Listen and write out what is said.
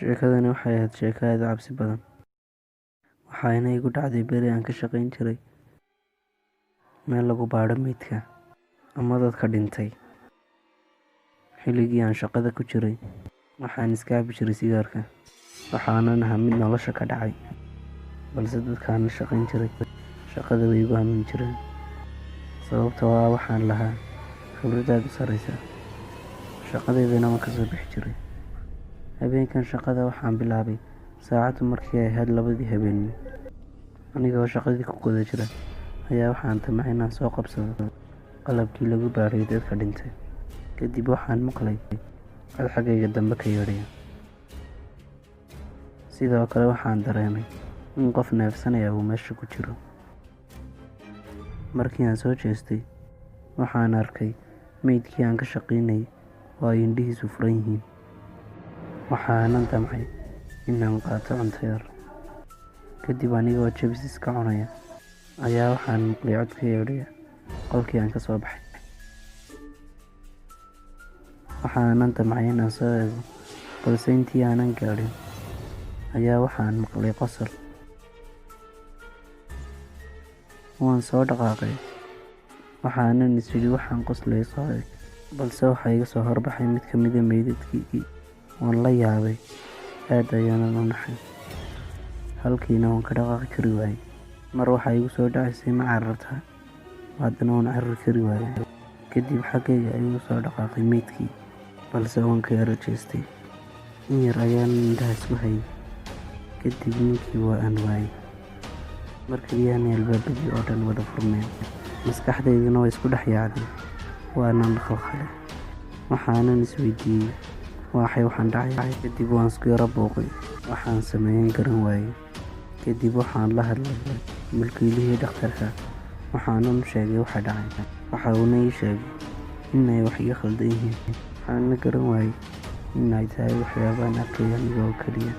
Sheekadani waxay ahayd sheeko aad u cabsi badan, waxayna igu dhacday beri aan ka shaqayn jiray meel lagu baadho meydka ama dadka dhintay. Xilligii aan shaqada ku jiray, waxaan iska cabbi jiray sigaarka, waxaanan ahaa mid nolosha ka dhacay, balse dadka aan la shaqayn jiray shaqada way igu aamini jireen, sababtoo ah waxaan lahaa khibrad aad u sarreysa, shaqadeydana waan ka soo bixi jiray. Habeenkan shaqada waxaan bilaabay saacadu markii ay ahayd 2dii habeenimo. Anigoo shaqadii ku guda jira ayaa waxaan damcay inaan soo qabsado qalabkii lagu baadhay dadka dhintay. Kadib waxaan maqlay cod xaggayga dambe ka yeedhaya. Sidoo kale waxaan dareemay in qof neefsanaya uu meesha ku jiro. Markii aan soo jeestay, waxaan arkay meydkii aan ka shaqaynayay oo ay indhihiisu furan yihiin. Waxaanan damcay inaan qaato cunto yar. Kadib anigoo jabis iska cunaya ayaa waxaan maqlay cod ka yeedhaya qolkii aan ka soo baxay. Waxaanan damcay inaan soo eego, balse intii aanan gaadhin ayaa waxaan maqlay qosol. Waan soo dhaqaaqay, waxaanan is idhi waxaan qoslaya soo eeg, balse waxaa iga soo horbaxay mid ka mid ah meydadkii. Waan la yaabay, aad ayaanan u naxay. Halkiina waan ka dhaqaaqi kari waayay. Mar waxaa igu soo dhacaysay ma carartaa, haddana waan carari kari waayay. Kadib xaggayga ayuu u soo dhaqaaqay meydkii, balse waan ka yara jeestay. In yar ayaanan indhaha isku hayay. Kadib ninkii waa aan waayay. Mar kaliyaanay albaabadii oo dhan wada furmeen. Maskaxdayduna way isku dhex yaacday, waanan khalkhalay. Waxaanan is weydiiyey waxay waxaan dhacay. Kadib waan isku yara buuqay, waxaan sameeyan garan waayay. Kadib waxaan la hadlay mulkiilihii dhakhtarka, waxaanan u sheegay waxa dhacay. Waxa uuna ii sheegay in ay wax iga khaldan yihiin. Waxaana garan waayay in ay tahay waxyaabahan arkay aniga oo kaliya.